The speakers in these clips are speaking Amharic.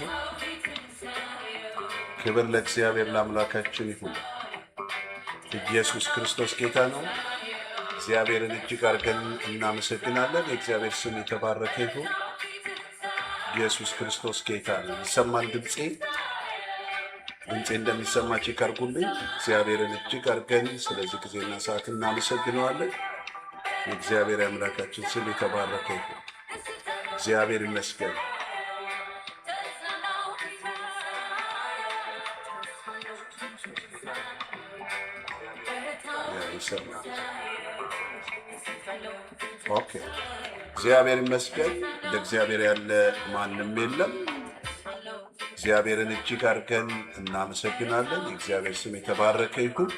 ይሁን። ክብር ለእግዚአብሔር ለአምላካችን ይሁን። ኢየሱስ ክርስቶስ ጌታ ነው። እግዚአብሔርን እጅግ አድርገን እናመሰግናለን። የእግዚአብሔር ስም የተባረከ ይሁን። ኢየሱስ ክርስቶስ ጌታ ነው። ይሰማል ድምፄ? ድምፄ እንደሚሰማ check አድርጉልኝ። እግዚአብሔርን እጅግ አድርገን ስለዚህ ጊዜና ሰዓት እናመሰግነዋለን። የእግዚአብሔር አምላካችን ስም የተባረከ ይሁን። እግዚአብሔር ይመስገን። ይሰማል። Okay፣ እግዚአብሔር ይመስገን። እንደ እግዚአብሔር ያለ ማንም የለም። እግዚአብሔርን እጅግ አድርገን እናመሰግናለን። የእግዚአብሔር ስም የተባረከ ይሁን።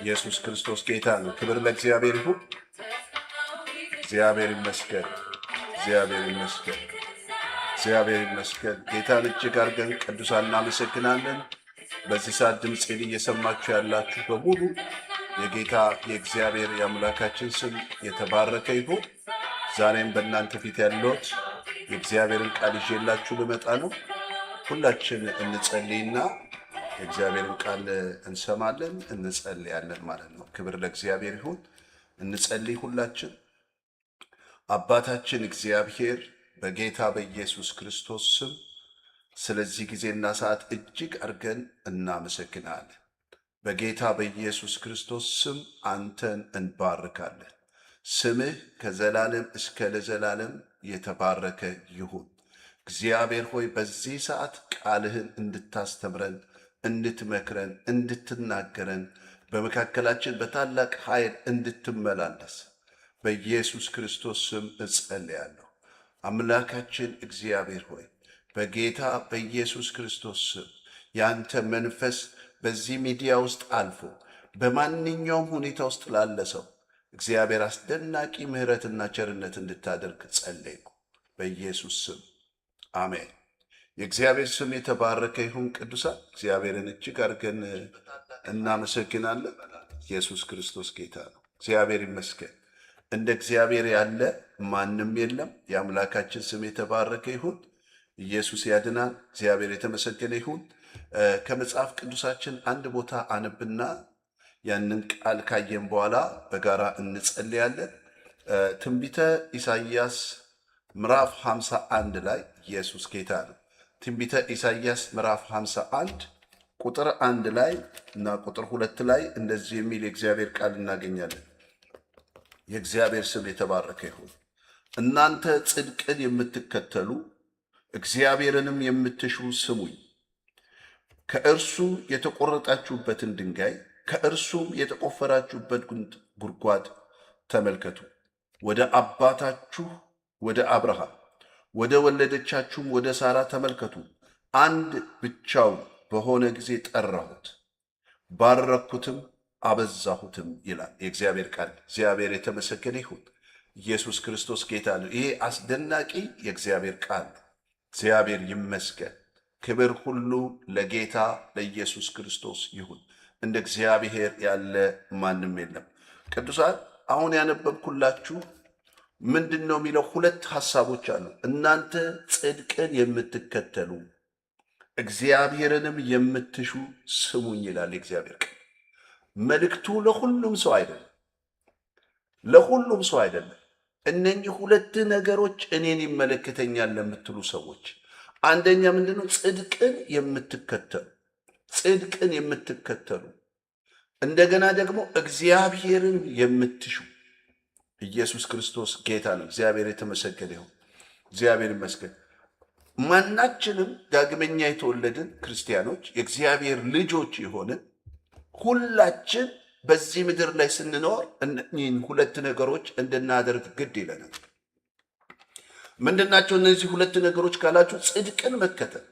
ኢየሱስ ክርስቶስ ጌታ ነው። ክብር ለእግዚአብሔር ይሁን። እግዚአብሔር ይመስገን። እግዚአብሔር ይመስገን። እግዚአብሔር ይመስገን። ጌታን እጅግ አድርገን ቅዱሳን እናመሰግናለን። በዚህ ሰዓት ድምፄን እየሰማችሁ ያላችሁ በሙሉ የጌታ የእግዚአብሔር የአምላካችን ስም የተባረከ ይሁን። ዛሬም በእናንተ ፊት ያለሁት የእግዚአብሔርን ቃል ይዤላችሁ ልመጣ ነው። ሁላችን እንጸልይና የእግዚአብሔርን ቃል እንሰማለን፣ እንጸልያለን ማለት ነው። ክብር ለእግዚአብሔር ይሁን። እንጸልይ ሁላችን። አባታችን እግዚአብሔር በጌታ በኢየሱስ ክርስቶስ ስም ስለዚህ ጊዜና ሰዓት እጅግ አድርገን እናመሰግናለን። በጌታ በኢየሱስ ክርስቶስ ስም አንተን እንባርካለን። ስምህ ከዘላለም እስከ ለዘላለም የተባረከ ይሁን። እግዚአብሔር ሆይ፣ በዚህ ሰዓት ቃልህን እንድታስተምረን፣ እንድትመክረን፣ እንድትናገረን፣ በመካከላችን በታላቅ ኃይል እንድትመላለስ በኢየሱስ ክርስቶስ ስም እጸልያለሁ። አምላካችን እግዚአብሔር ሆይ፣ በጌታ በኢየሱስ ክርስቶስ ስም ያንተ መንፈስ በዚህ ሚዲያ ውስጥ አልፎ በማንኛውም ሁኔታ ውስጥ ላለ ሰው እግዚአብሔር አስደናቂ ምሕረትና ቸርነት እንድታደርግ ጸለይኩ። በኢየሱስ ስም አሜን። የእግዚአብሔር ስም የተባረከ ይሁን። ቅዱሳን፣ እግዚአብሔርን እጅግ አድርገን እናመሰግናለን። ኢየሱስ ክርስቶስ ጌታ ነው። እግዚአብሔር ይመስገን። እንደ እግዚአብሔር ያለ ማንም የለም። የአምላካችን ስም የተባረከ ይሁን። ኢየሱስ ያድናል። እግዚአብሔር የተመሰገነ ይሁን። ከመጽሐፍ ቅዱሳችን አንድ ቦታ አነብና ያንን ቃል ካየን በኋላ በጋራ እንጸልያለን። ትንቢተ ኢሳይያስ ምዕራፍ 51 ላይ፣ ኢየሱስ ጌታ ነው። ትንቢተ ኢሳይያስ ምዕራፍ 51 ቁጥር 1 ላይ እና ቁጥር 2 ላይ እንደዚህ የሚል የእግዚአብሔር ቃል እናገኛለን። የእግዚአብሔር ስም የተባረከ ይሁን። እናንተ ጽድቅን የምትከተሉ እግዚአብሔርንም የምትሹ ስሙኝ። ከእርሱ የተቆረጣችሁበትን ድንጋይ ከእርሱም የተቆፈራችሁበት ጉድጓድ ተመልከቱ። ወደ አባታችሁ ወደ አብርሃም፣ ወደ ወለደቻችሁም ወደ ሳራ ተመልከቱ። አንድ ብቻውን በሆነ ጊዜ ጠራሁት፣ ባረኩትም፣ አበዛሁትም ይላል የእግዚአብሔር ቃል። እግዚአብሔር የተመሰገነ ይሁን። ኢየሱስ ክርስቶስ ጌታ ነው። ይሄ አስደናቂ የእግዚአብሔር ቃል ነው። እግዚአብሔር ይመስገን። ክብር ሁሉ ለጌታ ለኢየሱስ ክርስቶስ ይሁን። እንደ እግዚአብሔር ያለ ማንም የለም። ቅዱሳን፣ አሁን ያነበብኩላችሁ ምንድን ነው የሚለው? ሁለት ሀሳቦች አሉ። እናንተ ጽድቅን የምትከተሉ እግዚአብሔርንም የምትሹ ስሙኝ ይላል የእግዚአብሔር ቃል። መልእክቱ ለሁሉም ሰው አይደለም፣ ለሁሉም ሰው አይደለም። እነኚህ ሁለት ነገሮች እኔን ይመለከተኛል ለምትሉ ሰዎች፣ አንደኛ ምንድነው? ጽድቅን የምትከተሉ፣ ጽድቅን የምትከተሉ፣ እንደገና ደግሞ እግዚአብሔርን የምትሹ። ኢየሱስ ክርስቶስ ጌታ ነው። እግዚአብሔር የተመሰገነ ይሁን። እግዚአብሔር ይመስገን። ማናችንም ዳግመኛ የተወለድን ክርስቲያኖች፣ የእግዚአብሔር ልጆች የሆንን ሁላችን በዚህ ምድር ላይ ስንኖር እነኚህን ሁለት ነገሮች እንድናደርግ ግድ ይለናል። ምንድናቸው እነዚህ ሁለት ነገሮች ካላችሁ፣ ጽድቅን መከተል።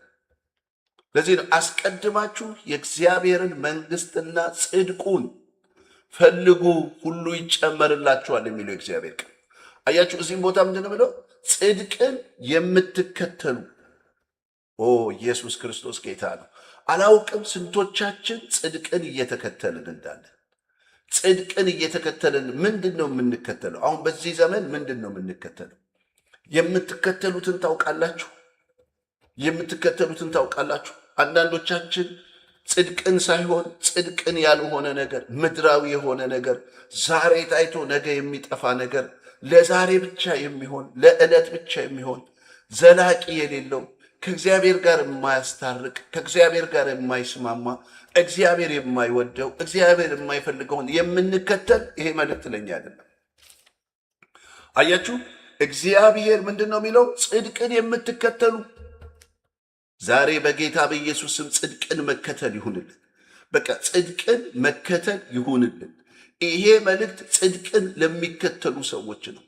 ለዚህ ነው አስቀድማችሁ የእግዚአብሔርን መንግስትና ጽድቁን ፈልጉ፣ ሁሉ ይጨመርላችኋል የሚለው የእግዚአብሔር ቃል። አያችሁ፣ እዚህም ቦታ ምንድን ነው የሚለው? ጽድቅን የምትከተሉ። ኦ፣ ኢየሱስ ክርስቶስ ጌታ ነው። አላውቅም ስንቶቻችን ጽድቅን እየተከተልን እንዳለን። ጽድቅን እየተከተልን ምንድን ነው የምንከተለው? አሁን በዚህ ዘመን ምንድን ነው የምንከተለው? የምትከተሉትን ታውቃላችሁ? የምትከተሉትን ታውቃላችሁ። አንዳንዶቻችን ጽድቅን ሳይሆን ጽድቅን ያልሆነ ነገር፣ ምድራዊ የሆነ ነገር፣ ዛሬ ታይቶ ነገ የሚጠፋ ነገር፣ ለዛሬ ብቻ የሚሆን፣ ለዕለት ብቻ የሚሆን፣ ዘላቂ የሌለው፣ ከእግዚአብሔር ጋር የማያስታርቅ፣ ከእግዚአብሔር ጋር የማይስማማ፣ እግዚአብሔር የማይወደው፣ እግዚአብሔር የማይፈልገውን የምንከተል፣ ይሄ መልእክት ለኛ አይደለም። አያችሁ፣ እግዚአብሔር ምንድን ነው የሚለው? ጽድቅን የምትከተሉ። ዛሬ በጌታ በኢየሱስ ስም ጽድቅን መከተል ይሁንልን። በቃ ጽድቅን መከተል ይሁንልን። ይሄ መልእክት ጽድቅን ለሚከተሉ ሰዎች ነው።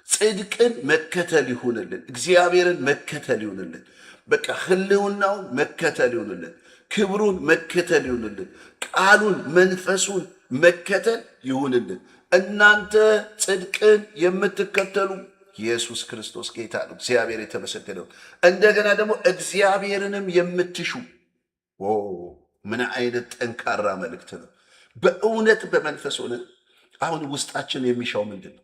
ጽድቅን መከተል ይሁንልን። እግዚአብሔርን መከተል ይሁንልን። በቃ ሕልውናውን መከተል ይሁንልን። ክብሩን መከተል ይሁንልን። ቃሉን፣ መንፈሱን መከተል ይሁንልን። እናንተ ጽድቅን የምትከተሉ፣ ኢየሱስ ክርስቶስ ጌታ ነው። እግዚአብሔር የተመሰገነው። እንደገና ደግሞ እግዚአብሔርንም የምትሹ። ምን አይነት ጠንካራ መልእክት ነው! በእውነት በመንፈስ ሆነ አሁን ውስጣችን የሚሻው ምንድን ነው?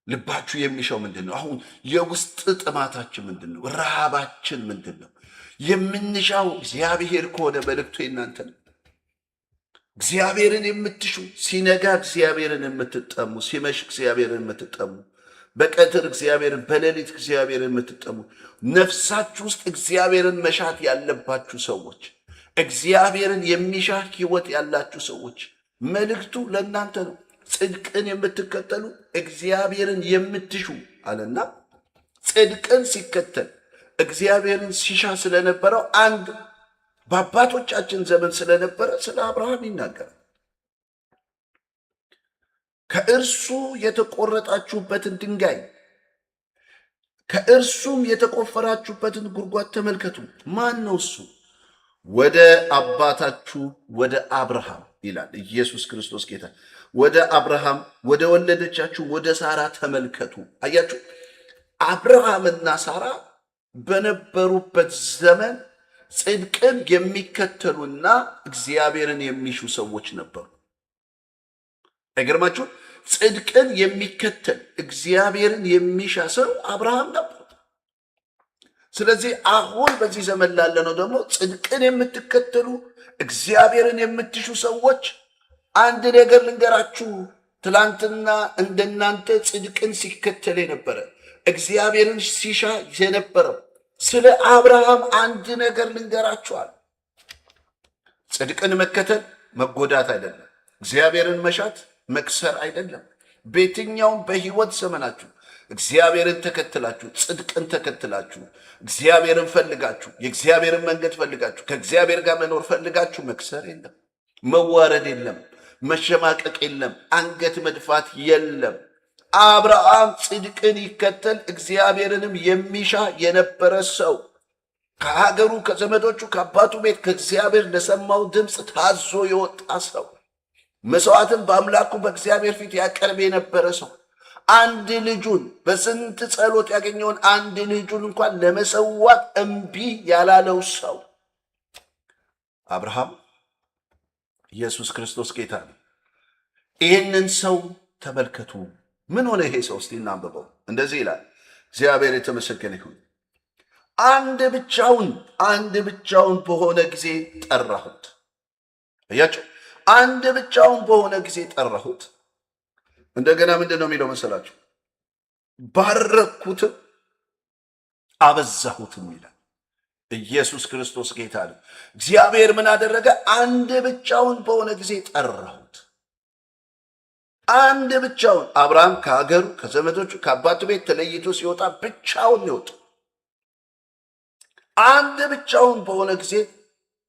ልባችሁ የሚሻው ምንድን ነው? አሁን የውስጥ ጥማታችን ምንድን ነው? ረሃባችን ምንድን ነው? የምንሻው እግዚአብሔር ከሆነ መልእክቱ የእናንተ ነው። እግዚአብሔርን የምትሹ፣ ሲነጋ እግዚአብሔርን የምትጠሙ፣ ሲመሽ እግዚአብሔርን የምትጠሙ፣ በቀትር እግዚአብሔርን፣ በሌሊት እግዚአብሔርን የምትጠሙ፣ ነፍሳችሁ ውስጥ እግዚአብሔርን መሻት ያለባችሁ ሰዎች፣ እግዚአብሔርን የሚሻ ሕይወት ያላችሁ ሰዎች መልእክቱ ለእናንተ ነው። ጽድቅን የምትከተሉ፣ እግዚአብሔርን የምትሹ አለና ጽድቅን ሲከተል፣ እግዚአብሔርን ሲሻ ስለነበረው፣ አንድ በአባቶቻችን ዘመን ስለነበረ ስለ አብርሃም ይናገራል። ከእርሱ የተቆረጣችሁበትን ድንጋይ፣ ከእርሱም የተቆፈራችሁበትን ጉድጓድ ተመልከቱ። ማን ነው እሱ? ወደ አባታችሁ ወደ አብርሃም ይላል። ኢየሱስ ክርስቶስ ጌታ። ወደ አብርሃም፣ ወደ ወለደቻችሁ ወደ ሳራ ተመልከቱ። አያችሁ፣ አብርሃምና ሳራ በነበሩበት ዘመን ጽድቅን የሚከተሉና እግዚአብሔርን የሚሹ ሰዎች ነበሩ። አይገርማችሁ? ጽድቅን የሚከተል፣ እግዚአብሔርን የሚሻ ሰው አብርሃም ነበር። ስለዚህ አሁን በዚህ ዘመን ላለነው ደግሞ ጽድቅን የምትከተሉ፣ እግዚአብሔርን የምትሹ ሰዎች አንድ ነገር ልንገራችሁ። ትላንትና እንደናንተ ጽድቅን ሲከተል የነበረ፣ እግዚአብሔርን ሲሻ የነበረው ስለ አብርሃም አንድ ነገር ልንገራችኋል። ጽድቅን መከተል መጎዳት አይደለም። እግዚአብሔርን መሻት መክሰር አይደለም። በየትኛውም በህይወት ዘመናችሁ እግዚአብሔርን ተከትላችሁ፣ ጽድቅን ተከትላችሁ፣ እግዚአብሔርን ፈልጋችሁ፣ የእግዚአብሔርን መንገድ ፈልጋችሁ፣ ከእግዚአብሔር ጋር መኖር ፈልጋችሁ መክሰር የለም፣ መዋረድ የለም፣ መሸማቀቅ የለም፣ አንገት መድፋት የለም። አብርሃም ጽድቅን ይከተል፣ እግዚአብሔርንም የሚሻ የነበረ ሰው፣ ከሀገሩ፣ ከዘመዶቹ፣ ከአባቱ ቤት ከእግዚአብሔር ለሰማው ድምፅ ታዞ የወጣ ሰው፣ መስዋዕትን በአምላኩ በእግዚአብሔር ፊት ያቀርብ የነበረ ሰው፣ አንድ ልጁን፣ በስንት ጸሎት ያገኘውን አንድ ልጁን እንኳን ለመሰዋት እምቢ ያላለው ሰው አብርሃም። ኢየሱስ ክርስቶስ ጌታ ነው። ይህንን ሰው ተመልከቱ። ምን ሆነ ይሄ ሰው? እስቲ እናንብበው። እንደዚህ ይላል። እግዚአብሔር የተመሰገነ ይሁን። አንድ ብቻውን በሆነ ጊዜ ጠራሁት። አያችሁ፣ አንድ ብቻውን በሆነ ጊዜ ጠራሁት። እንደገና ምንድን ነው የሚለው መሰላችሁ? ባረኩትም አበዛሁትም ይላል። ኢየሱስ ክርስቶስ ጌታ ነው። እግዚአብሔር ምን አደረገ? አንድ ብቻውን በሆነ ጊዜ ጠራሁት። አንድ ብቻውን። አብርሃም ከሀገሩ፣ ከዘመዶቹ፣ ከአባቱ ቤት ተለይቶ ሲወጣ ብቻውን የወጣው። አንድ ብቻውን በሆነ ጊዜ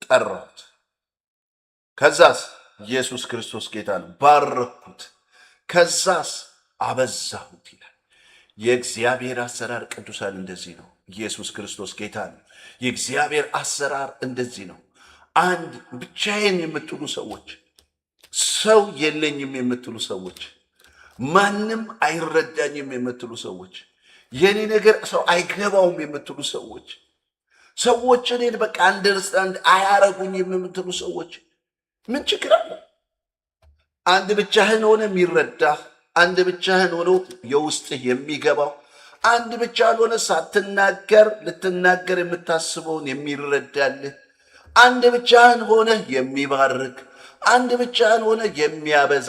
ጠራሁት። ከዛስ? ኢየሱስ ክርስቶስ ጌታ ነው። ባረኩት። ከዛስ? አበዛሁት ይላል። የእግዚአብሔር አሰራር ቅዱሳን እንደዚህ ነው። ኢየሱስ ክርስቶስ ጌታ ነው። የእግዚአብሔር አሰራር እንደዚህ ነው። አንድ ብቻዬን የምትሉ ሰዎች፣ ሰው የለኝም የምትሉ ሰዎች፣ ማንም አይረዳኝም የምትሉ ሰዎች፣ የኔ ነገር ሰው አይገባውም የምትሉ ሰዎች፣ ሰዎች እኔን በቃ understand አያረጉኝም የምትሉ ሰዎች ምን ችግር አለ? አንድ ብቻህን ሆነ የሚረዳህ፣ አንድ ብቻህን ሆኖ የውስጥህ የሚገባው፣ አንድ ብቻህን ሆነህ ሳትናገር ልትናገር የምታስበውን የሚረዳልህ፣ አንድ ብቻህን ሆነህ የሚባርክ፣ አንድ ብቻህን ሆነህ የሚያበዛ፣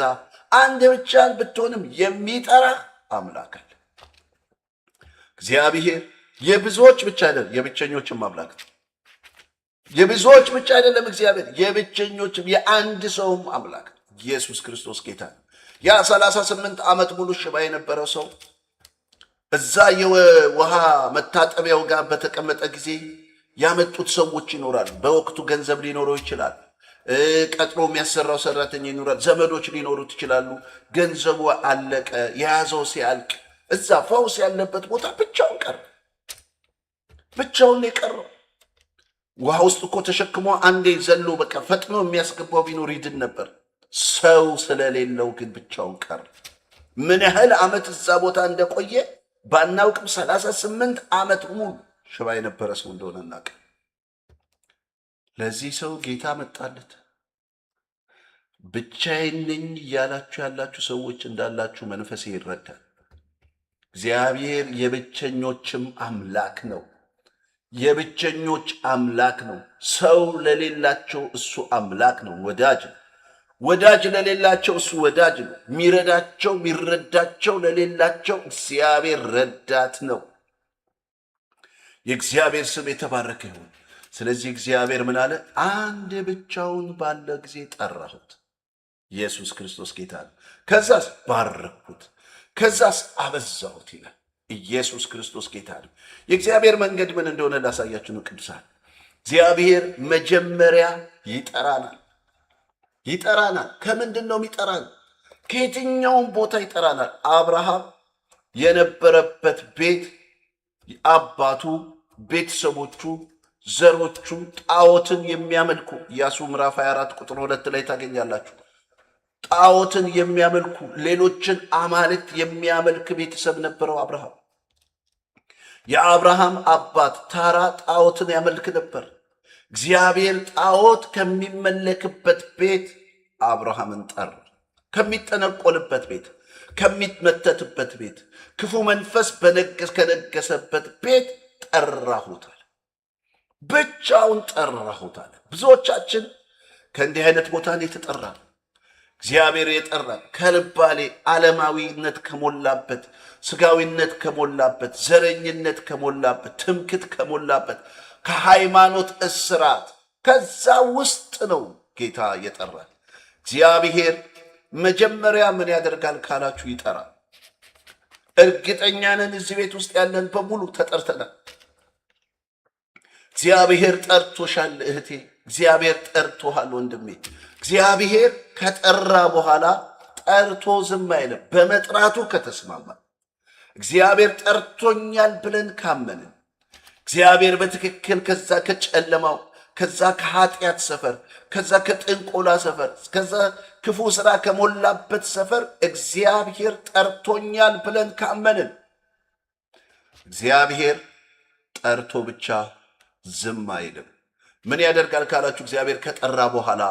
አንድ ብቻህን ብትሆንም የሚጠራ አምላክ አለ። እግዚአብሔር የብዙዎች ብቻ አይደለም፣ የብቸኞችም አምላክ ነው። የብዙዎች ብቻ አይደለም እግዚአብሔር፣ የብቸኞችም የአንድ ሰውም አምላክ ነው። ኢየሱስ ክርስቶስ ጌታ ነው። ያ 38 ዓመት ሙሉ ሽባ የነበረው ሰው እዛ የውሃ መታጠቢያው ጋር በተቀመጠ ጊዜ ያመጡት ሰዎች ይኖራሉ። በወቅቱ ገንዘብ ሊኖረው ይችላል። ቀጥሮ የሚያሰራው ሰራተኛ ይኖራል። ዘመዶች ሊኖሩት ይችላሉ። ገንዘቡ አለቀ። የያዘው ሲያልቅ እዛ ፈውስ ያለበት ቦታ ብቻውን ቀረ። ብቻውን የቀረው ውሃ ውስጥ እኮ ተሸክሞ አንዴ ዘሎ በቃ ፈጥኖ የሚያስገባው ቢኖር ይድን ነበር። ሰው ስለሌለው ግን ብቻውን ቀረ። ምን ያህል ዓመት እዛ ቦታ እንደቆየ ባናውቅም 38 ዓመት ሙሉ ሽባ የነበረ ሰው እንደሆነ እናውቅ። ለዚህ ሰው ጌታ መጣለት። ብቻዬን ነኝ እያላችሁ ያላችሁ ሰዎች እንዳላችሁ መንፈሴ ይረዳል። እግዚአብሔር የብቸኞችም አምላክ ነው። የብቸኞች አምላክ ነው። ሰው ለሌላቸው እሱ አምላክ ነው፣ ወዳጅ ነው። ወዳጅ ለሌላቸው እሱ ወዳጅ ነው። የሚረዳቸው የሚረዳቸው ለሌላቸው እግዚአብሔር ረዳት ነው። የእግዚአብሔር ስም የተባረከ ይሁን። ስለዚህ እግዚአብሔር ምን አለ? አንድ ብቻውን ባለ ጊዜ ጠራሁት። ኢየሱስ ክርስቶስ ጌታ ነው። ከዛስ ባረኩት፣ ከዛስ አበዛሁት ይላል። ኢየሱስ ክርስቶስ ጌታ ነው። የእግዚአብሔር መንገድ ምን እንደሆነ ላሳያችሁ ነው ቅዱሳን። እግዚአብሔር መጀመሪያ ይጠራናል ይጠራናል። ከምንድን ነው የሚጠራን? ከየትኛውም ቦታ ይጠራናል። አብርሃም የነበረበት ቤት አባቱ፣ ቤተሰቦቹ፣ ዘሮቹ ጣዖትን የሚያመልኩ ኢያሱ ምዕራፍ 24 ቁጥር 2 ላይ ታገኛላችሁ። ጣዖትን የሚያመልኩ ሌሎችን አማልክት የሚያመልክ ቤተሰብ ነበረው አብርሃም። የአብርሃም አባት ታራ ጣዖትን ያመልክ ነበር። እግዚአብሔር ጣዖት ከሚመለክበት ቤት አብርሃምን ጠራ። ከሚጠነቆልበት ቤት፣ ከሚመተትበት ቤት፣ ክፉ መንፈስ ከነገሰበት ቤት ጠራሁታል። ብቻውን ጠራሁታል። ብዙዎቻችን ከእንዲህ አይነት ቦታ ነው የተጠራ። እግዚአብሔር የጠራን ከልባሌ ዓለማዊነት ከሞላበት፣ ስጋዊነት ከሞላበት፣ ዘረኝነት ከሞላበት፣ ትምክት ከሞላበት፣ ከሃይማኖት እስራት ከዛ ውስጥ ነው ጌታ የጠራን። እግዚአብሔር መጀመሪያ ምን ያደርጋል ካላችሁ ይጠራል። እርግጠኛ ነን እዚህ ቤት ውስጥ ያለን በሙሉ ተጠርተናል። እግዚአብሔር ጠርቶሻል እህቴ። እግዚአብሔር ጠርቶሃል ወንድሜ። እግዚአብሔር ከጠራ በኋላ ጠርቶ ዝም አይልም። በመጥራቱ ከተስማማ እግዚአብሔር ጠርቶኛል ብለን ካመንን እግዚአብሔር በትክክል ከዛ ከጨለማው ከዛ ከኃጢአት ሰፈር ከዛ ከጥንቆላ ሰፈር ከዛ ክፉ ስራ ከሞላበት ሰፈር እግዚአብሔር ጠርቶኛል ብለን ካመንን እግዚአብሔር ጠርቶ ብቻ ዝም አይልም። ምን ያደርጋል ካላችሁ እግዚአብሔር ከጠራ በኋላ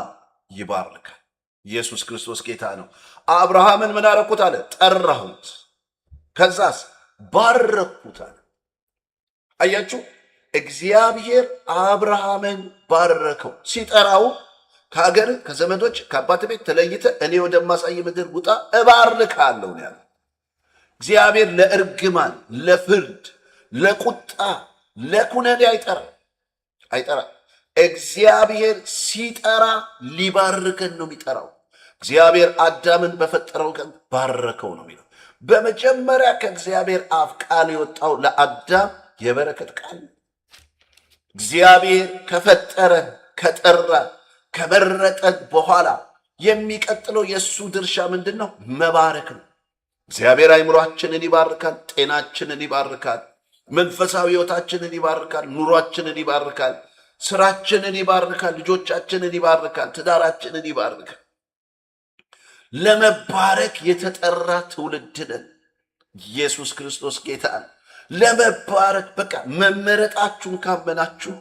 ይባርካል። ኢየሱስ ክርስቶስ ጌታ ነው። አብርሃምን ምን አረኩት አለ? ጠራሁት፣ ከዛስ ባረኩት አለ። አያችሁ፣ እግዚአብሔር አብርሃምን ባረከው። ሲጠራው ከሀገር ከዘመዶች ከአባት ቤት ተለይተ እኔ ወደማሳይ ምድር ውጣ እባርካለሁ ነው ያለው። እግዚአብሔር ለእርግማን፣ ለፍርድ፣ ለቁጣ፣ ለኩነኔ አይጠራ አይጠራ። እግዚአብሔር ሲጠራ ሊባርከን ነው የሚጠራው። እግዚአብሔር አዳምን በፈጠረው ቀን ባረከው ነው የሚለው። በመጀመሪያ ከእግዚአብሔር አፍ ቃል የወጣው ለአዳም የበረከት ቃል ነው። እግዚአብሔር ከፈጠረን ከጠራን ከመረጠን በኋላ የሚቀጥለው የእሱ ድርሻ ምንድን ነው? መባረክ ነው። እግዚአብሔር አይምሯችንን ይባርካል፣ ጤናችንን ይባርካል፣ መንፈሳዊ ሕይወታችንን ይባርካል፣ ኑሯችንን ይባርካል፣ ስራችንን ይባርካል፣ ልጆቻችንን ይባርካል፣ ትዳራችንን ይባርካል። ለመባረክ የተጠራ ትውልድ ነን። ኢየሱስ ክርስቶስ ጌታ ነው። ለመባረክ በቃ መመረጣችሁን ካመናችሁ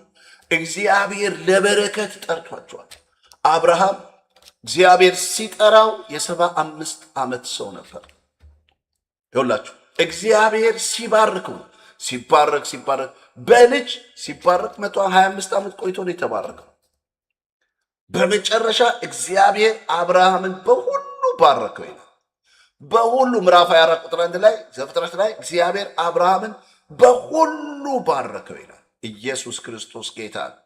እግዚአብሔር ለበረከት ጠርቷችኋል። አብርሃም እግዚአብሔር ሲጠራው የ75 ዓመት ሰው ነበር። ይኸውላችሁ እግዚአብሔር ሲባርከው ሲባረክ ሲባረክ በልጅ ሲባረክ 125 ዓመት ቆይቶ ነው የተባረከው። በመጨረሻ እግዚአብሔር አብርሃምን በሁሉ ባረከው ይላል። በሁሉ ምዕራፍ 24 ቁጥር 1 ላይ ዘፍጥረት ላይ እግዚአብሔር አብርሃምን በሁሉ ባረከው ይላል። ኢየሱስ ክርስቶስ ጌታ ነው።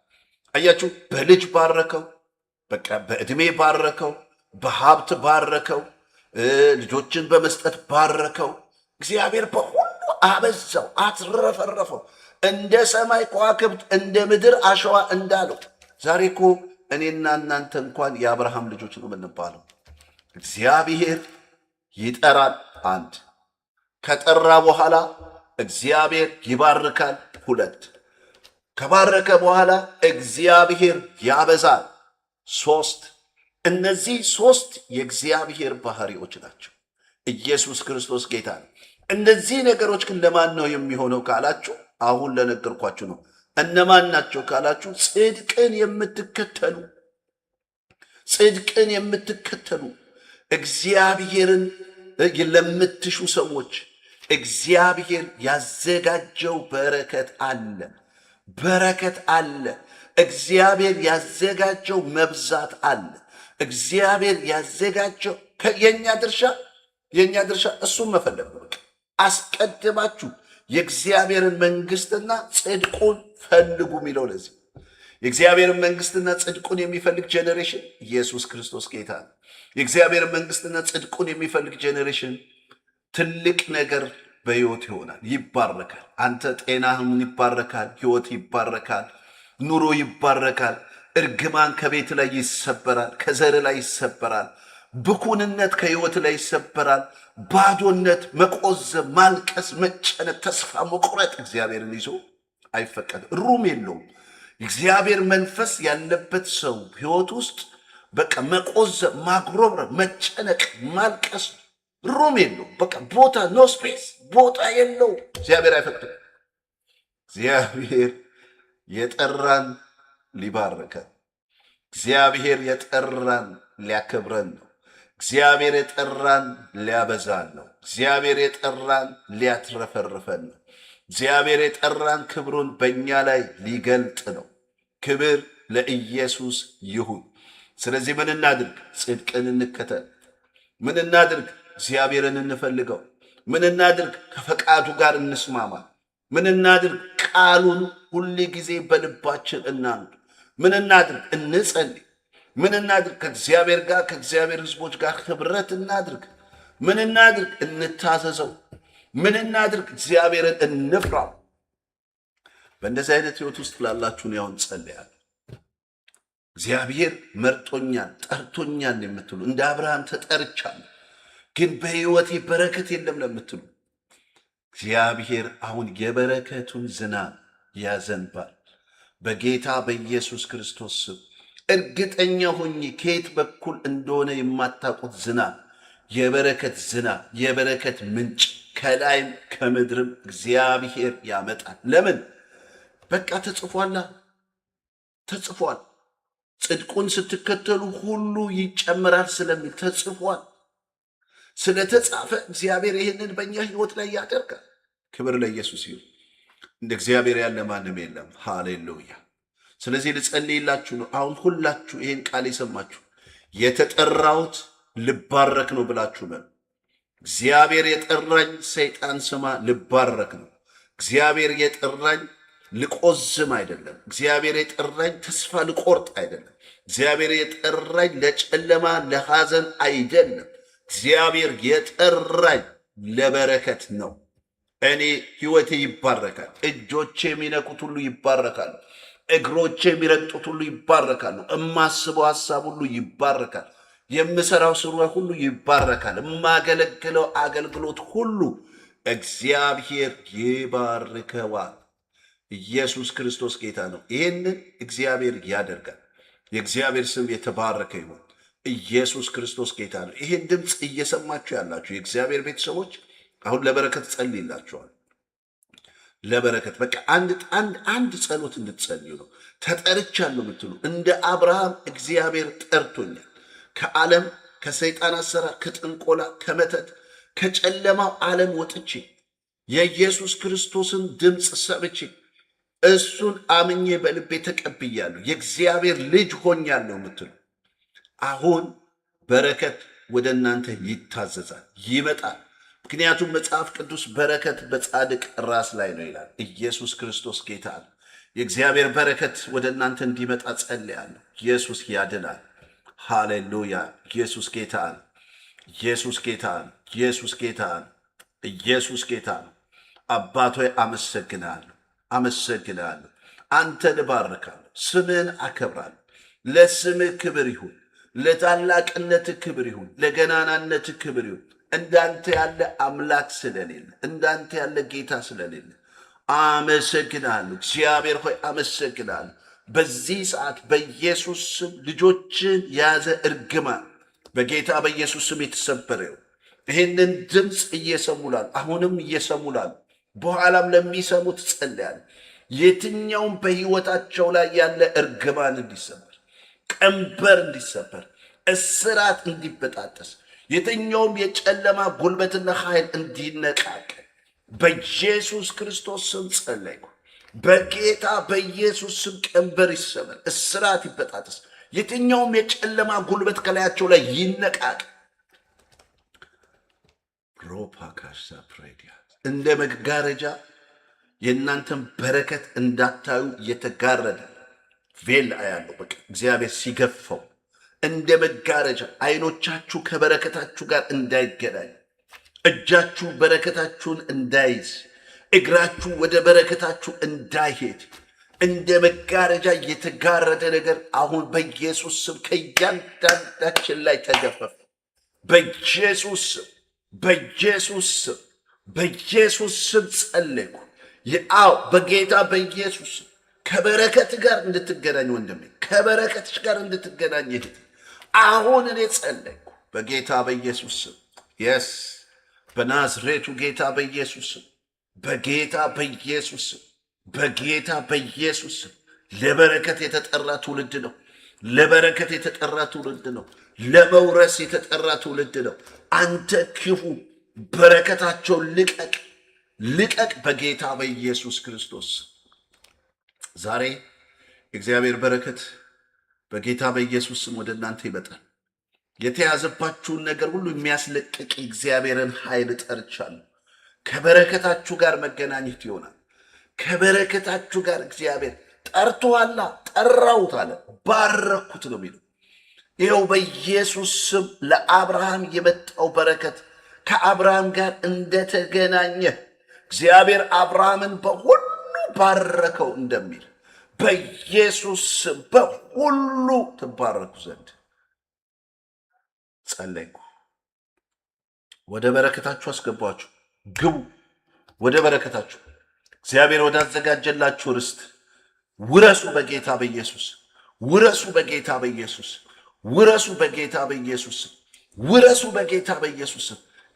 አያችሁ፣ በልጅ ባረከው፣ በቃ በዕድሜ ባረከው፣ በሀብት ባረከው፣ ልጆችን በመስጠት ባረከው። እግዚአብሔር በሁሉ አበዛው፣ አትረፈረፈው፣ እንደ ሰማይ ከዋክብት እንደ ምድር አሸዋ እንዳለው። ዛሬ እኮ እኔና እናንተ እንኳን የአብርሃም ልጆች ነው የምንባለው። እግዚአብሔር ይጠራል። አንድ ከጠራ በኋላ እግዚአብሔር ይባርካል። ሁለት ከባረከ በኋላ እግዚአብሔር ያበዛል። ሶስት እነዚህ ሶስት የእግዚአብሔር ባህሪዎች ናቸው። ኢየሱስ ክርስቶስ ጌታ ነው። እነዚህ ነገሮች ግን ለማን ነው የሚሆነው ካላችሁ፣ አሁን ለነገርኳችሁ ነው። እነማን ናቸው ካላችሁ፣ ጽድቅን የምትከተሉ፣ ጽድቅን የምትከተሉ፣ እግዚአብሔርን ለምትሹ ሰዎች እግዚአብሔር ያዘጋጀው በረከት አለ። በረከት አለ። እግዚአብሔር ያዘጋጀው መብዛት አለ። እግዚአብሔር ያዘጋጀው የኛ ድርሻ እሱን መፈለግ ነው። በቃ አስቀድማችሁ የእግዚአብሔርን መንግስትና ጽድቁን ፈልጉ የሚለው ለዚህ፣ የእግዚአብሔርን መንግስትና ጽድቁን የሚፈልግ generation፣ ኢየሱስ ክርስቶስ ጌታ ነው። የእግዚአብሔርን መንግስትና ጽድቁን የሚፈልግ generation ትልቅ ነገር በህይወት ይሆናል፣ ይባረካል። አንተ ጤናህን ይባረካል፣ ህይወት ይባረካል፣ ኑሮ ይባረካል። እርግማን ከቤት ላይ ይሰበራል፣ ከዘር ላይ ይሰበራል። ብኩንነት ከህይወት ላይ ይሰበራል። ባዶነት፣ መቆዘም፣ ማልቀስ፣ መጨነቅ፣ ተስፋ መቁረጥ እግዚአብሔርን ይዞ አይፈቀድም። Room የለውም። እግዚአብሔር መንፈስ ያለበት ሰው ህይወት ውስጥ በቃ መቆዘም፣ ማጉረምረም፣ መጨነቅ፣ ማልቀስ room የለውም። በቃ ቦታ፣ no space፣ ቦታ የለው። እግዚአብሔር አይፈቅድም። እግዚአብሔር የጠራን ሊባርከን፣ እግዚአብሔር የጠራን ሊያከብረን ነው። እግዚአብሔር የጠራን ሊያበዛን ነው። እግዚአብሔር የጠራን ሊያትረፈርፈን ነው። እግዚአብሔር የጠራን ክብሩን በእኛ ላይ ሊገልጥ ነው። ክብር ለኢየሱስ ይሁን። ስለዚህ ምን እናድርግ? ጽድቅን እንከተል። ምን እናድርግ? እግዚአብሔርን እንፈልገው። ምን እናድርግ? ከፈቃዱ ጋር እንስማማ። ምን እናድርግ? ቃሉን ሁል ጊዜ በልባችን እናኑር። ምን እናድርግ? እንጸልይ። ምን እናድርግ? ከእግዚአብሔር ጋር፣ ከእግዚአብሔር ሕዝቦች ጋር ህብረት እናድርግ። ምን እናድርግ? እንታዘዘው። ምን እናድርግ? እግዚአብሔርን እንፍራው። በእንደዚህ አይነት ህይወት ውስጥ ላላችሁ ነው አሁን ጸልያለሁ። እግዚአብሔር መርጦኛል፣ ጠርቶኛል የምትሉ፣ እንደ አብርሃም ተጠርቻለሁ፣ ግን በህይወቴ በረከት የለም ለምትሉ እግዚአብሔር አሁን የበረከቱን ዝናብ ያዘንባል። በጌታ በኢየሱስ ክርስቶስ ስም እርግጠኛ ሆኜ ከየት በኩል እንደሆነ የማታውቁት ዝናብ፣ የበረከት ዝናብ፣ የበረከት ምንጭ ከላይም ከምድርም እግዚአብሔር ያመጣል። ለምን? በቃ ተጽፏላ፣ ተጽፏል። ጽድቁን ስትከተሉ ሁሉ ይጨመራል ስለሚል ተጽፏል። ስለተጻፈ እግዚአብሔር ይህንን በእኛ ህይወት ላይ ያደርጋል። ክብር ለኢየሱስ ይሁን። እንደ እግዚአብሔር ያለ ማንም የለም። ሃሌሉያ። ስለዚህ ልጸልይላችሁ ነው። አሁን ሁላችሁ ይህን ቃል የሰማችሁ የተጠራሁት ልባረክ ነው ብላችሁ በሉ። እግዚአብሔር የጠራኝ፣ ሰይጣን ስማ፣ ልባረክ ነው። እግዚአብሔር የጠራኝ ልቆዝም አይደለም። እግዚአብሔር የጠራኝ ተስፋ ልቆርጥ አይደለም። እግዚአብሔር የጠራኝ ለጨለማ ለሐዘን አይደለም። እግዚአብሔር የጠራኝ ለበረከት ነው። እኔ ህይወቴ ይባረካል። እጆቼ የሚነኩት ሁሉ ይባረካሉ። እግሮቼ የሚረግጡት ሁሉ ይባረካሉ። እማስበው ሀሳብ ሁሉ ይባረካል። የምሰራው ስራ ሁሉ ይባረካል። የማገለግለው አገልግሎት ሁሉ እግዚአብሔር ይባርከዋል። ኢየሱስ ክርስቶስ ጌታ ነው። ይህንን እግዚአብሔር ያደርጋል። የእግዚአብሔር ስም የተባረከ ይሁን። ኢየሱስ ክርስቶስ ጌታ ነው። ይህን ድምፅ እየሰማችሁ ያላችሁ የእግዚአብሔር ቤተሰቦች አሁን ለበረከት ጸልይላችኋል። ለበረከት በቃ አንድ አንድ አንድ ጸሎት እንድትጸልዩ ነው። ተጠርቻለሁ የምትሉ፣ እንደ አብርሃም እግዚአብሔር ጠርቶኛል፣ ከዓለም፣ ከሰይጣን አሰራር፣ ከጥንቆላ፣ ከመተት፣ ከጨለማው ዓለም ወጥቼ የኢየሱስ ክርስቶስን ድምፅ ሰምቼ እሱን አምኜ በልቤ ተቀብያለሁ፣ የእግዚአብሔር ልጅ ሆኛለሁ የምትሉ አሁን በረከት ወደ እናንተ ይታዘዛል፣ ይመጣል። ምክንያቱም መጽሐፍ ቅዱስ በረከት በጻድቅ ራስ ላይ ነው ይላል። ኢየሱስ ክርስቶስ ጌታ ነው። የእግዚአብሔር በረከት ወደ እናንተ እንዲመጣ ጸልያለሁ። ኢየሱስ ያድናል። ሃሌሉያ! ኢየሱስ ጌታ ነው። ኢየሱስ ጌታ ነው። ኢየሱስ ጌታ ነው። ኢየሱስ ጌታ ነው። አባት ሆይ አመሰግናለሁ፣ አመሰግናለሁ። አንተን እባርካለሁ፣ ስምህን አከብራለሁ። ለስምህ ክብር ይሁን፣ ለታላቅነት ክብር ይሁን፣ ለገናናነት ክብር ይሁን። እንዳንተ ያለ አምላክ ስለሌለ፣ እንዳንተ ያለ ጌታ ስለሌለ አመሰግናለሁ። እግዚአብሔር ሆይ አመሰግናለሁ። በዚህ ሰዓት በኢየሱስ ስም ልጆችን የያዘ እርግማን በጌታ በኢየሱስ ስም የተሰበረ ይሁን። ይህንን ድምፅ እየሰሙላል፣ አሁንም እየሰሙላል፣ በኋላም ለሚሰሙት ጸልያለሁ። የትኛውም በሕይወታቸው ላይ ያለ እርግማን እንዲሰበር፣ ቀንበር እንዲሰበር፣ እስራት እንዲበጣጠስ፣ የትኛውም የጨለማ ጉልበትና ኃይል እንዲነቃቀል በኢየሱስ ክርስቶስ ስም ጸለይኩ። በጌታ በኢየሱስ ስም ቀንበር ይሰበር፣ እስራት ይበጣጠስ፣ የትኛውም የጨለማ ጉልበት ከላያቸው ላይ ይነቃቅ። ሮፓካሳ ፕሬዲያ እንደ መጋረጃ የእናንተን በረከት እንዳታዩ የተጋረደ veil አያለው። በቃ እግዚአብሔር ሲገፈው እንደ መጋረጃ አይኖቻችሁ ከበረከታችሁ ጋር እንዳይገናኝ፣ እጃችሁ በረከታችሁን እንዳይዝ፣ እግራችሁ ወደ በረከታችሁ እንዳይሄድ እንደ መጋረጃ የተጋረደ ነገር አሁን በኢየሱስ ስም ከእያንዳንዳችን ላይ ተገፈፈ። በኢየሱስ ስም፣ በኢየሱስ ስም፣ በኢየሱስ ስም ጸለይኩ። የአው በጌታ በኢየሱስ ስም ከበረከት ጋር እንድትገናኝ ወንድሜ፣ ከበረከትሽ ጋር እንድትገናኝ እህቴ፣ አሁን እኔ ጸለይኩ በጌታ በኢየሱስ ስም። Yes፣ በናዝሬቱ ጌታ በኢየሱስ ስም፣ በጌታ በኢየሱስ ስም፣ በጌታ በኢየሱስ ስም። ለበረከት የተጠራ ትውልድ ነው። ለበረከት የተጠራ ትውልድ ነው። ለመውረስ የተጠራ ትውልድ ነው። አንተ ክፉ በረከታቸውን ልቀቅ፣ ልቀቅ በጌታ በኢየሱስ ክርስቶስ። ዛሬ የእግዚአብሔር በረከት በጌታ በኢየሱስ ስም ወደ እናንተ ይመጣል። የተያዘባችሁን ነገር ሁሉ የሚያስለቅቅ የእግዚአብሔርን ኃይል ጠርቻለሁ። ከበረከታችሁ ጋር መገናኘት ይሆናል። ከበረከታችሁ ጋር እግዚአብሔር ጠርቶኋላ፣ ጠራሁት አለ፣ ባረኩት ነው የሚለው። ይኸው በኢየሱስ ስም ለአብርሃም የመጣው በረከት ከአብርሃም ጋር እንደተገናኘ እግዚአብሔር አብርሃምን በሁሉ ባረከው እንደሚል በኢየሱስ ስም በሁሉ ትባረኩ ዘንድ ጸለይኩ። ወደ በረከታችሁ አስገባችሁ። ግቡ ወደ በረከታችሁ። እግዚአብሔር ወዳዘጋጀላችሁ ርስት ውረሱ በጌታ በኢየሱስ፣ ውረሱ በጌታ በኢየሱስ፣ ውረሱ በጌታ በኢየሱስ፣ ውረሱ በጌታ በኢየሱስ።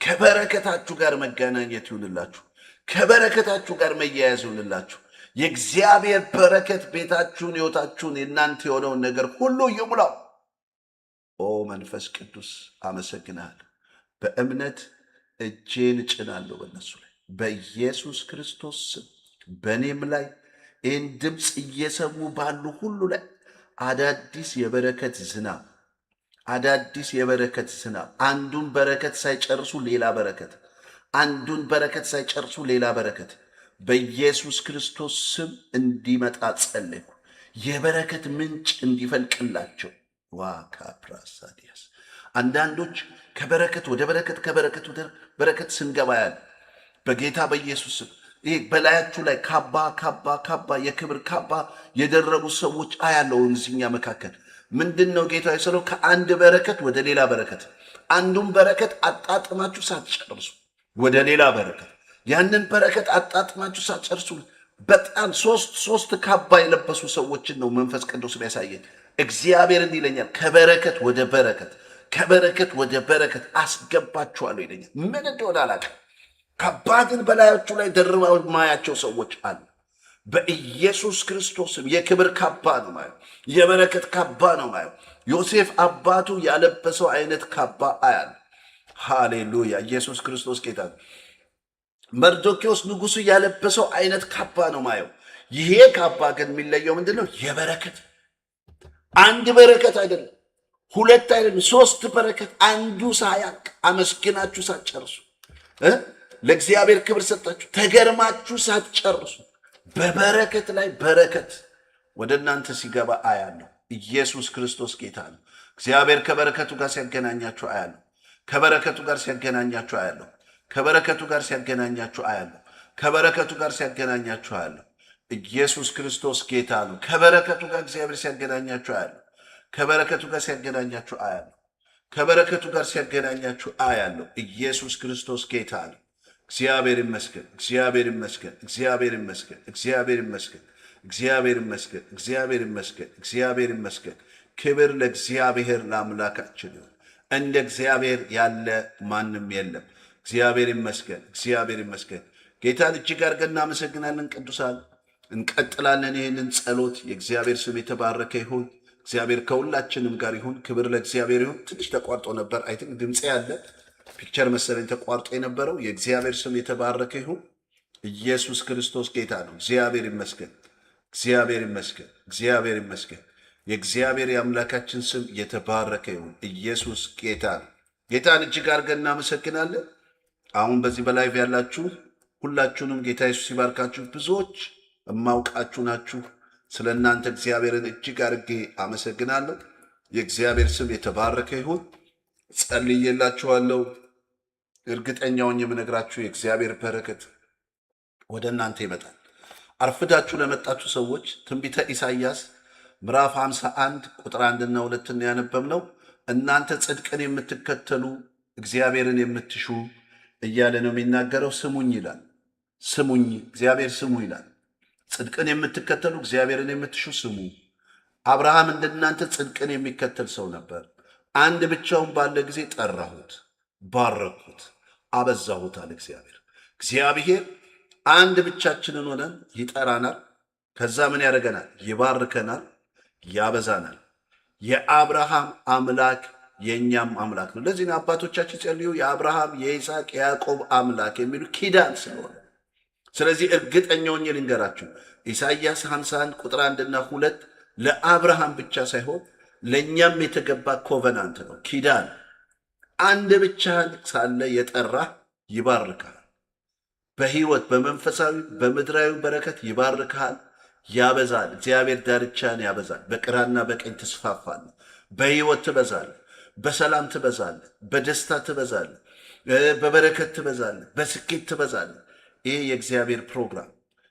ከበረከታችሁ ጋር መገናኘት ይሁንላችሁ። ከበረከታችሁ ጋር መያያዝ ይሁንላችሁ። የእግዚአብሔር በረከት ቤታችሁን፣ ሕይወታችሁን፣ የእናንተ የሆነውን ነገር ሁሉ ይሙላው። ኦ መንፈስ ቅዱስ አመሰግንሃለሁ። በእምነት እጄን እጭናለሁ በእነሱ ላይ በኢየሱስ ክርስቶስ ስም፣ በእኔም ላይ ይህን ድምፅ እየሰሙ ባሉ ሁሉ ላይ አዳዲስ የበረከት ዝናብ፣ አዳዲስ የበረከት ዝናብ፣ አንዱን በረከት ሳይጨርሱ ሌላ በረከት፣ አንዱን በረከት ሳይጨርሱ ሌላ በረከት በኢየሱስ ክርስቶስ ስም እንዲመጣ ጸለይኩ። የበረከት ምንጭ እንዲፈልቅላቸው ዋካፕራሳዲያስ። አንዳንዶች ከበረከት ወደ በረከት፣ ከበረከት ወደ በረከት ስንገባ ያለ በጌታ በኢየሱስ ስም ይሄ በላያችሁ ላይ ካባ ካባ ካባ የክብር ካባ የደረቡ ሰዎች አያለው። እዚህኛ መካከል ምንድን ነው ጌታ የሰለው? ከአንድ በረከት ወደ ሌላ በረከት፣ አንዱን በረከት አጣጥማችሁ ሳትጨርሱ ወደ ሌላ በረከት፣ ያንን በረከት አጣጥማችሁ ሳትጨርሱ በጣም ሶስት ሶስት ካባ የለበሱ ሰዎችን ነው መንፈስ ቅዱስ የሚያሳየን። እግዚአብሔር እንዲህ ይለኛል፣ ከበረከት ወደ በረከት፣ ከበረከት ወደ በረከት አስገባችኋለሁ ይለኛል። ምን እንደሆነ አላውቅም። ካባ ግን በላያችሁ ላይ ደርበው ማያቸው ሰዎች አሉ። በኢየሱስ ክርስቶስም የክብር ካባ ነው ማየው፣ የበረከት ካባ ነው ማየው። ዮሴፍ አባቱ ያለበሰው አይነት ካባ አያል። ሃሌሉያ! ኢየሱስ ክርስቶስ ጌታ ነው። መርዶኪዎስ ንጉሱ ያለበሰው አይነት ካባ ነው ማየው። ይሄ ካባ ግን የሚለየው ምንድን ነው? የበረከት አንድ በረከት አይደለም፣ ሁለት አይደለም፣ ሶስት በረከት፣ አንዱ ሳያልቅ፣ አመስግናችሁ ሳትጨርሱ፣ ለእግዚአብሔር ክብር ሰጣችሁ ተገርማችሁ ሳትጨርሱ በበረከት ላይ በረከት ወደ እናንተ ሲገባ አያለሁ። ኢየሱስ ክርስቶስ ጌታ ነው። እግዚአብሔር ከበረከቱ ጋር ሲያገናኛችሁ አያለሁ። ከበረከቱ ጋር ሲያገናኛችሁ አያለሁ። ከበረከቱ ጋር ሲያገናኛችሁ አያለሁ። ከበረከቱ ጋር ሲያገናኛችሁ አያለሁ። ኢየሱስ ክርስቶስ ጌታ ነው። ከበረከቱ ጋር እግዚአብሔር ሲያገናኛችሁ አያለሁ። ከበረከቱ ጋር ሲያገናኛችሁ አያለሁ። ከበረከቱ ጋር ሲያገናኛችሁ አያለሁ። ኢየሱስ ክርስቶስ ጌታ ነው። እግዚአብሔር ይመስገን። እግዚአብሔር ይመስገን። እግዚአብሔር ይመስገን። እግዚአብሔር ይመስገን። እግዚአብሔር ይመስገን። እግዚአብሔር ይመስገን። እግዚአብሔር ይመስገን። ክብር ለእግዚአብሔር ለአምላካችን ይሁን። እንደ እግዚአብሔር ያለ ማንም የለም። እግዚአብሔር ይመስገን። እግዚአብሔር ይመስገን። ጌታን እጅግ አድርገን እናመሰግናለን። ቅዱሳን፣ እንቀጥላለን ይህንን ጸሎት። የእግዚአብሔር ስም የተባረከ ይሁን። እግዚአብሔር ከሁላችንም ጋር ይሁን። ክብር ለእግዚአብሔር ይሁን። ትንሽ ተቋርጦ ነበር። I think ድምፄ ያለ picture መሰለኝ ተቋርጦ የነበረው። የእግዚአብሔር ስም የተባረከ ይሁን። ኢየሱስ ክርስቶስ ጌታ ነው። እግዚአብሔር ይመስገን። እግዚአብሔር ይመስገን። እግዚአብሔር ይመስገን። የእግዚአብሔር የአምላካችን ስም የተባረከ ይሁን። ኢየሱስ ጌታ ነው። ጌታን እጅግ አድርገን እናመሰግናለን። አሁን በዚህ በ live ያላችሁ ሁላችሁንም ጌታ ኢየሱስ ይባርካችሁ። ብዙዎች እማውቃችሁ ናችሁ። ስለ እናንተ እግዚአብሔርን እጅግ አድርጌ አመሰግናለሁ። የእግዚአብሔር ስም የተባረከ ይሁን። ጸልዬላችኋለሁ። እርግጠኛውን የምነግራችሁ የእግዚአብሔር በረከት ወደ እናንተ ይመጣል። አርፍዳችሁ ለመጣችሁ ሰዎች ትንቢተ ኢሳይያስ ምዕራፍ 51 ቁጥር 1ና 2ን ያነበብነው፣ እናንተ ጽድቅን የምትከተሉ፣ እግዚአብሔርን የምትሹ እያለ ነው የሚናገረው። ስሙኝ ይላል። ስሙኝ፣ እግዚአብሔር ስሙ ይላል። ጽድቅን የምትከተሉ፣ እግዚአብሔርን የምትሹ ስሙ። አብርሃም እንደናንተ ጽድቅን የሚከተል ሰው ነበር። አንድ ብቻውን ባለ ጊዜ ጠራሁት፣ ባረኩት፣ አበዛሁት አለ እግዚአብሔር። እግዚአብሔር አንድ ብቻችንን ሆነን ይጠራናል። ከዛ ምን ያደርገናል? ይባርከናል፣ ያበዛናል። የአብርሃም አምላክ የእኛም አምላክ ነው። ለዚህ ነው አባቶቻችን ጸልዩ የአብርሃም፣ የይስሐቅ፣ የያዕቆብ አምላክ የሚሉ፣ ኪዳን ስለሆነ። ስለዚህ እርግጠኛ ሆኜ ልንገራችሁ፣ ኢሳይያስ 51 ቁጥር 1ና 2 ለአብርሃም ብቻ ሳይሆን ለእኛም የተገባ covenant ነው፣ ኪዳን። አንድ ብቻህን ሳለ የጠራህ ይባርካል። በህይወት፣ በመንፈሳዊ፣ በምድራዊ በረከት ይባርክሃል፣ ያበዛል። እግዚአብሔር ዳርቻን ያበዛል። በግራና በቀኝ ትስፋፋለህ። በህይወት ትበዛለህ፣ በሰላም ትበዛለህ፣ በደስታ ትበዛለህ፣ በበረከት ትበዛለህ፣ በስኬት ትበዛለህ። ይህ የእግዚአብሔር ፕሮግራም፣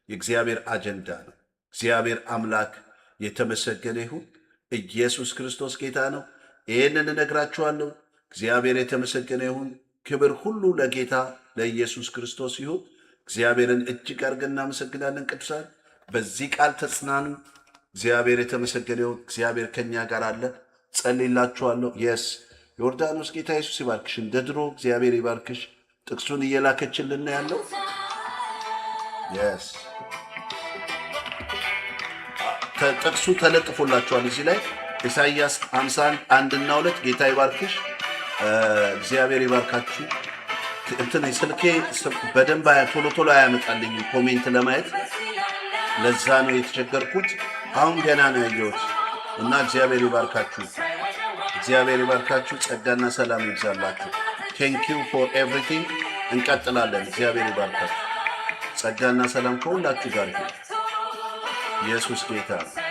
የእግዚአብሔር አጀንዳ ነው። እግዚአብሔር አምላክ የተመሰገነ ይሁን። ኢየሱስ ክርስቶስ ጌታ ነው። ይህንን እነግራችኋለሁ። እግዚአብሔር የተመሰገነ ይሁን። ክብር ሁሉ ለጌታ ለኢየሱስ ክርስቶስ ይሁን። እግዚአብሔርን እጅግ አድርገን እናመሰግናለን። ቅዱሳን፣ በዚህ ቃል ተጽናኑ። እግዚአብሔር የተመሰገነ ይሁን። እግዚአብሔር ከኛ ጋር አለ። ጸልይላችኋለሁ። Yes፣ ዮርዳኖስ፣ ጌታ ኢየሱስ ይባርክሽ። እንደ ድሮ እግዚአብሔር ይባርክሽ። ጥቅሱን እየላከችልን ነው ያለው። Yes፣ ጥቅሱ ተለጥፎላችኋል እዚህ ላይ፣ ኢሳይያስ 51 1ና 2። ጌታ ይባርክሽ። እግዚአብሔር ይባርካችሁ። እንትን ስልኬ በደንብ ቶሎ ቶሎ አያመጣልኝም comment ለማየት፣ ለዛ ነው የተቸገርኩት። አሁን ገና ነው ያየሁት እና እግዚአብሔር ይባርካችሁ። እግዚአብሔር ይባርካችሁ። ጸጋና ሰላም ይብዛላችሁ። Thank you for everything። እንቀጥላለን። እግዚአብሔር ይባርካችሁ። ጸጋና ሰላም ከሁላችሁ ጋር ይሁን። ኢየሱስ ጌታ ነው።